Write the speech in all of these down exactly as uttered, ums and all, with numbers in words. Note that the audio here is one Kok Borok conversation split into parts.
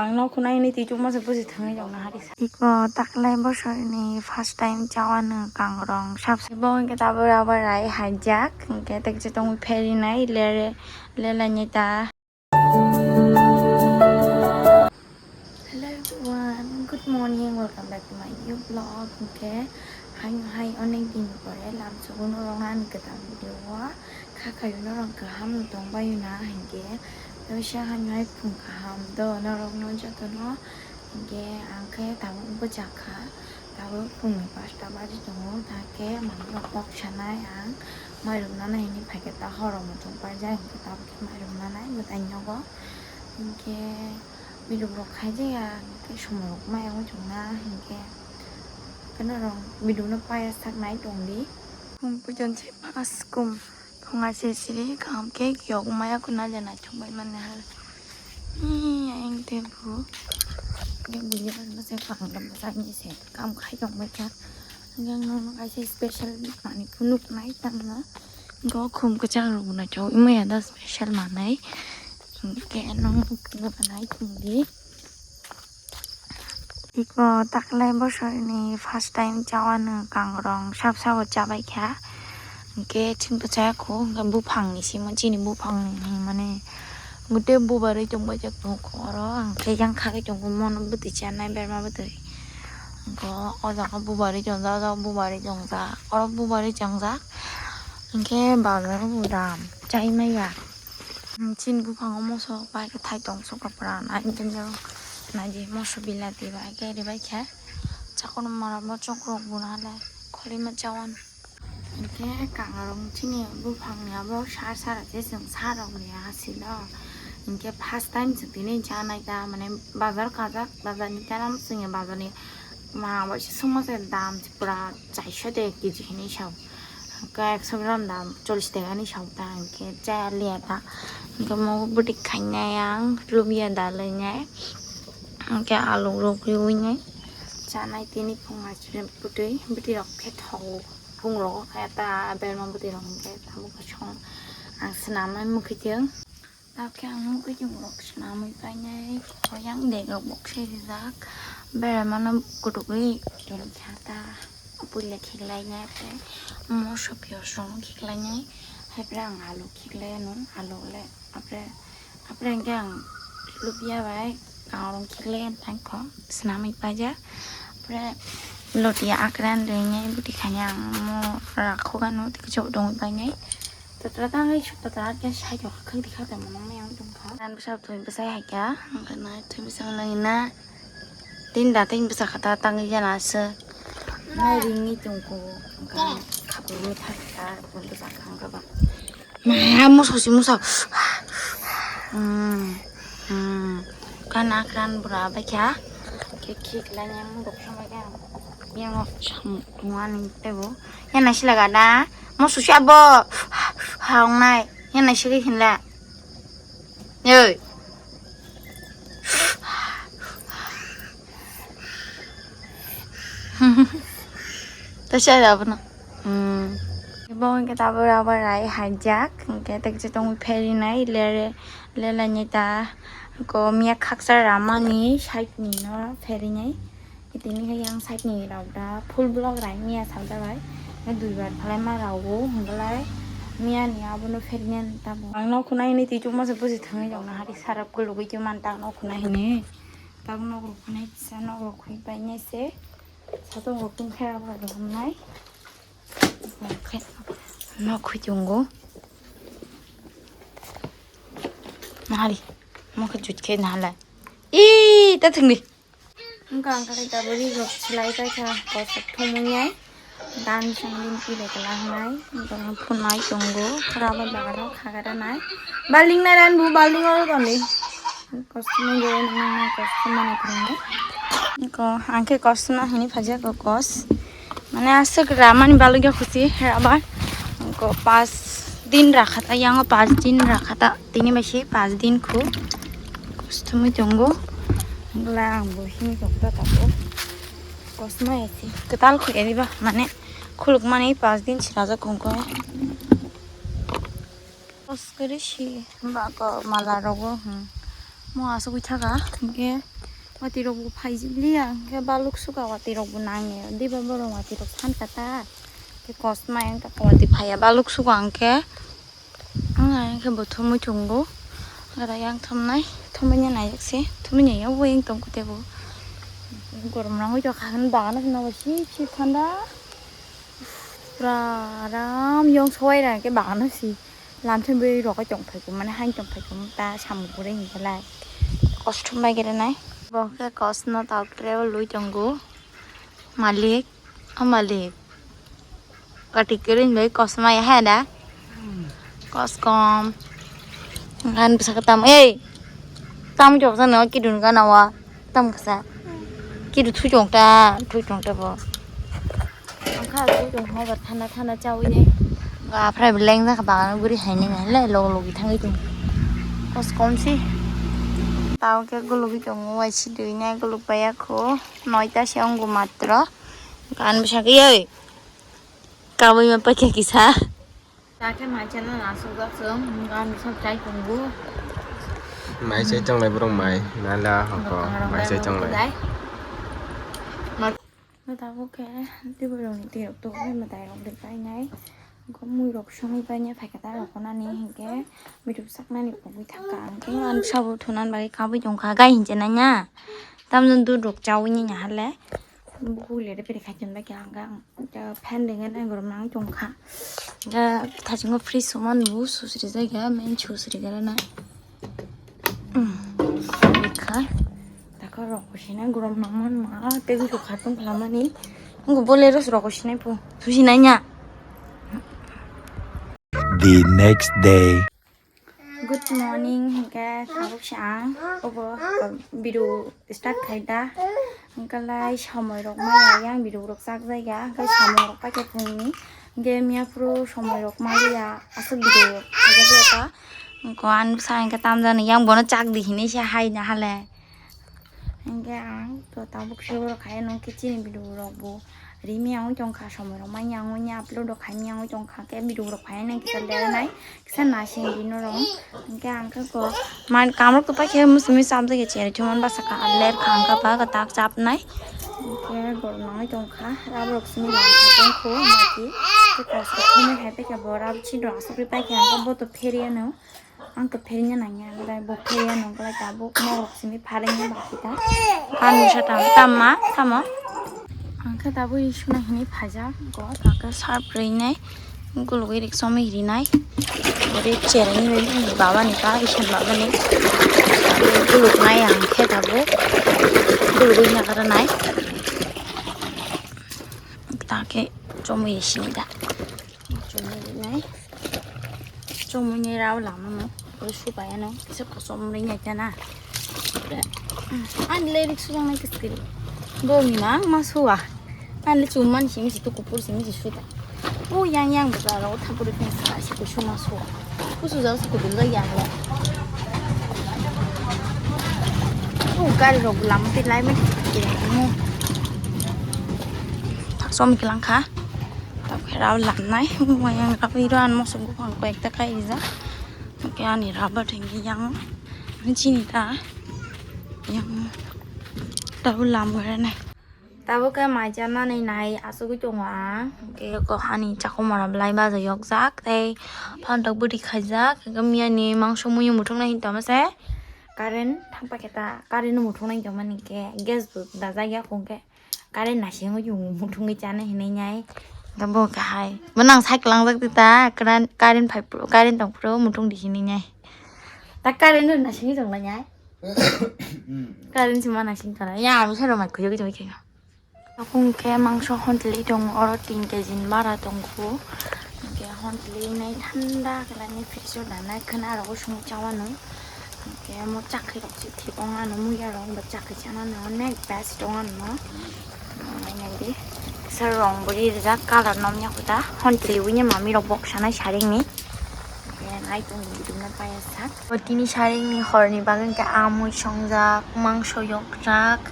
Ang no khunai ni twi chukma se buji thangwi jong na hari sa. Iko taklai bosor ni first time chawano kangrong sab se. Bo hwnkhe tabuk rubber rai haijak, hwnkhe tekche tongwi pherinai lere, lelai ni ta. Hello everyone, good morning, welcome back to my new vlog. Hwnkhe hai hai onek din pore lamsogo norok ani kwtal video o. Kha khayo norok kaham no tongbaio na hinkhe, tei sa hai hai phung kaham do norok no joto no. Hinkhe ang khe tabuk bwchak kha, tabuk phung ni pasta baji tongo, ta khe manwi rok kok sanai ang, mairum nana hinwi phaikhe ta horo muchung paijak hinkhe tabuk khe mairum nanai mwtai nogo. Hinkhe video rok khaijaya, hinkhe somoi rok maya wng chukna hinkhe, norok video no paiya saknai tongdi. Phung pujon se pas kum. Phunga se siri kaham khe kiyok maya kuna je naithok bai mani hai. Ni ayang te bu. Yang bini bai masa kaham dam masa ni se kam khai tong bai kha. Yang no no kaisa special mani phunuk nai tang na. Go khum kwchang rok naithok maya da special manai. Ke no phunuk nai thung di. Iko taklai bosor ni first time chawano kangrong sab sabo chabai kha. Hwnkhe chwngno chaya kho, hwnkhe buphang ni simo chini buphang ni mane gute bubarwi tongbaijak tongo oro, hwnkhe yang khagwi tongo mono bwtwi chanai berma bwtwi. Hwnkhe o jaga bubarwi tongjak, o jaga bubarwi tongjak, oro bubarwi tongjak. Hwnkhe bazar o bo dam chai maya. Hmm, chini buphango moso bai khe thai tong sukha pura nai tongjago. Naidi moso bilati bai khe ribai khe. Chakhorma rok bo chok rok bo nale khorima chawan. Hinkhe kangarong chini buphangni abo sar sara se chwng sa rok ni asilo. Hinkhe first time chwng tini chanai ta mane bazar kajak, bazar ni tei lam chwngni bazar ni ma bai se sungma se dam pura chaisho de kg hinwi sao. Hwnkhe ekso gram dam chollish taka hinwi sao ta hinkhe chaya liya ta. Hinkhe mo bwtwi khainai ang lubya dalwi nai. Hinkhe alu rok riwi nai chanai tini phung aichikhe bwtwi, bwtwi rok khe thogo phung rogo khe ta berma bwtwi rok hinkhe tabuk khe song ang swnamnai mwkhwtwng. Takhe ang mukhuitwng rok swnamwi painai, koyang dek rok bo khe rijak, beremano kwtwkwi tongkha ta, puila khiklainai, tei moso piyaj rok khiklainai, hai pore ang alu khiklai anw, alu le, apre, apre hwnkhe ang lubya bai kangrong khiklai tangkho swnamwi paijak, apre lotia akran rinai bwtwi khainai ang mo rakhok anw tei khe chok dongwi painai. Tatra tangwi suk tatra khe side o khakhe di kha tongma nang yang tongkha. Ang bwsa thwi bwsai hai kha, ang khe nai thwi bwsa nang na. Tin da tin bwsa kha ta tangwi jana se. Nai ringwi tongkho, ang khe khapurwi thak kha, bwsa kha ang khe ba. Ma, muso si muso. Hmm, hmm. Kan akran bura bai kha. Khe khik lai yang dok samai kha. Yang sam tuani tebo. Yang nasi laga da. Mo susi abo. Haung nai. Yang nasi ri hinla. Yoi. Tasi ada apa na? Hmm. Bo hingke tabuk rubber rai haijak. Hingke tekje tongwi pherinai lere, lelai ni ta. Ko miya khaksa ramani side ni no pherinai. Tini hai yang side ni rok da full block rai miya salda bai. Hai dui bar phalai ma rao hingke lai miya ni abono phermani tamo. Ang nok khuna hini twi chukma se buji thangwi jok na hari sarap kulugwi twi man ta nok khuna hini. Tabuk nok rok khunai kisa nok rok khunai painai se. Satung rok tungkhe rok rok nai. Nok khoi tongo. Mahari. Mokhe jut khe nahalai. Ih, ta thwngdi. Wngkha ang khe tabuk ri rok silai paikha, kosak thumui nai. Dan song din pi bai kwlangnai. Wngkha phunai tongo. Khorabo bagano khagara nai. Balding nai ran bu balding oro tongdi. Kosto nai gaya nang kosto mani phunai. Wngkha ang khe kosto na hini phaja ko kos. Mane aswk ramani balwkya khusi rabar. Ko pas din rakha ta, yango pas din rakha ta, tini bai se pas din khu. Kostumwi tongo. Wngla ang bo hini tongta tabuk. Kosma esi. Kwtal khu ediba, mane khulukmani pas din sinajak kongkhe. Kos kwrwi si ba ko mala rogo, hmm. Mo asugwi thaka, hingke Watwi rok bo phaijak liya, hwnkhe baluk suka watwi rok bo nangya. Diba borok watwi rok phan kha ta. Khe kosmai wngkha watwi phaiya baluk suka hwnkhe. Wngkha hwnkhe bo thumui tongo. Oro yang thumnai, thumui ya nai se, thumui ya bo yang tong khe bo. Gorom nangwi tongkha hwn bagano hwnwi sip sip thanda. Pura aram yong sowai ra hwnkhe bagano si. Lamsong bwrwi rok tong phai khe mane haino tong phai khe ta samung kwrwi hwnkhe lai kosto bai khe rwnai. Bo khe kosno tok tre o lui tongo. Malik, o malik. Kati kwrwi bai kosma ya hai da. Koskom. Ngan bwsakhe tam ei. Tam jok jana kidun gana wa. Tam kasa. Kidu thui tong ta, thui tong ta bo. Ang kha thui tong ha ba thana thana chawi ne. Ga phrai beleng jak ba guri hai ne le log logi thangwi tong. Kos kom si. Tao ke gulugi tong wai si dui ne guluk baya kho. Noita se ong gu matro. Gan bisa ke yoi. Kawi ma pakya kisa. Takhe mai chana nasuk jak chwng, gan bisa chai tongo. Mai chai tonglai borok mai, nala hoko, mai chai tonglai. Tabuk khe twi borok ni twi rok tongo, mwtai rok de painai. Mui rok songwi painai phaikha ta rok nani hinkhe, bwrwi saknani pogwi thangkha. Ang khe ani sabo thunan bagwi kabui tongkha, gai hinchena nya. Tamjani duduk chawi ni nahale. Bukhuk le de peri khai chon bai khe ang khe ang fan de ngen ang gorom nang tong kha. Ga thasingo fridge sumani bo susri jai ga main susri ga na. Kha. Takha rok ko sina gorom nang man ma tei rok kha tong kha mani. Ngo bolero rok ko sinai po. Susi nai nya. The next day. Good morning, hinkhe tabuk se ang obo video start khai da. Hinkhe lai somoi rok maya yang video rok chak jai ya, hinkhe samung rok paikhe phungni. Hinkhe miya phuru somoi rok maliya, aswk video rok khaijak ya ta. Hinkhe ani bwsa hinkhe tamjani yang bono chak di hinwi se hai na hale. Hinkhe ang to tabuk se borok khai nung khe chini video rok bo rimi ang tong kha, somoi rok manya ang upload rok khai mi ang tong kha, khe video rok khai nang kisa le nai. Kisa nasing di norong. Hinkhe ang khe ko man kamrok to paikhe musumi samjak ya chere thuman basa ka ler khang ka ba ka tak chap nai. Hinkhe gor nangwi tong kha, rab rok simi lang kha tong kho baki. Khe kosok thumui hai paikhe bo rab chini rok aswk ri paikhe ang khe bo to pheri ano. Ang khe pheri nang ya, bo pheri ano khlai tabuk nok rok simi phareng ya baki ta. Kami sa tam tam ma tamo. Ang khe tabuk isuna hini phaijak go, ta khe sarp rwi nai. Gulugwi rik somwi rinai. Ori chereng ri baba ni ta isan baba ni. Guluk nai ang khe tabuk. Gulugwi nai kara nai. Ta khe somwi sini da. Somwi rinai. Somwi ni rao lama no. Ori supai ano. Kisa kosom rinai ta na. Ani le rik sujang nai kiskiri. Bo ni mang ma suwa. Ani le chumani simi si tu kupur simi si suta. O yang yang bwsa rok thapuri phai sa si kusu ma suwa. Kusu jang si kudul jang yang le. O gari rok lam te lai me. Thak som kilang kha. Thak khe rao lam nai. Yang rao iro an mosok buphang koi ekta kai rija. Ke ani raba thengki yang. Chini ta. Yang. Rao lam gare nai. Tabuk khe mai chanani nai asugwi tongo ang. Hwnkhe kok hani chakhumara belai baja yokjak tei phantok bwtwi khaijak. Hwnkhe miyani mangso muiyo muthungna hinwi tongma se current thang paikhe ta current no muthungna hinwi tongmani hinkhe gas bo dajak ya hwnkhe current naisingwi muthungwi chana hinwi nai. Hwnkhe bo khe hai bo nang cycle langjak twi ta current phai phuru current tong phuru muthung di hinwi nai. Ta current no naisingwi tongmani ai. Current sima naising tara. Ya, ami sero mai khuyo kijo khe. Akung khe mangso hontli tong oro tin kg ni bara tong khu. Hwnkhe hontli nai thanda khlai ni fridge o danai khwna rogo song chawano. Hwnkhe mo chakri rok si thik ong ano muya rok ba chakri chanani onek best ong ano. Naidi. Sir rong bo ri rijak colour nom ya kuda. Hontli wini mami rok bok sanai saring ni. Nai tong di dum na paya sak. O tini saring ni hor ni bagwi khe amui songjak, mangso yokjak.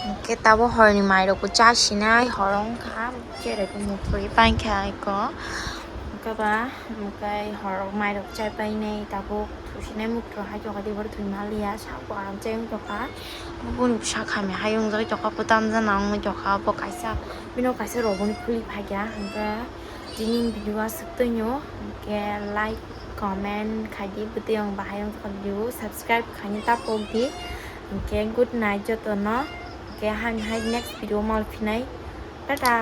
Hwnkhe tabo hor ni mai rok bo cha sinai hor wngkha. Cherai khe muthungwi pankha aiko. Hwnkhe ba hwnkhe hor rok mai rok chai painai tabuk. Tusinai mukto hai tokha di boro thwima liya, sabo aram chayung tokha. Boni bwsa khamya hai wngjak tokha, bo tamjana wngwi tokha, bo kaisa, bino kaisa roboni khuli phakya, hwnkhe tini video aswk twino, hwnkhe like, comment khaidi, bwtwi ang bahai wngjak video, subscribe khaina tapok di, hwnkhe good night jotono, hwnkhe hani hai next video malphinai, tata.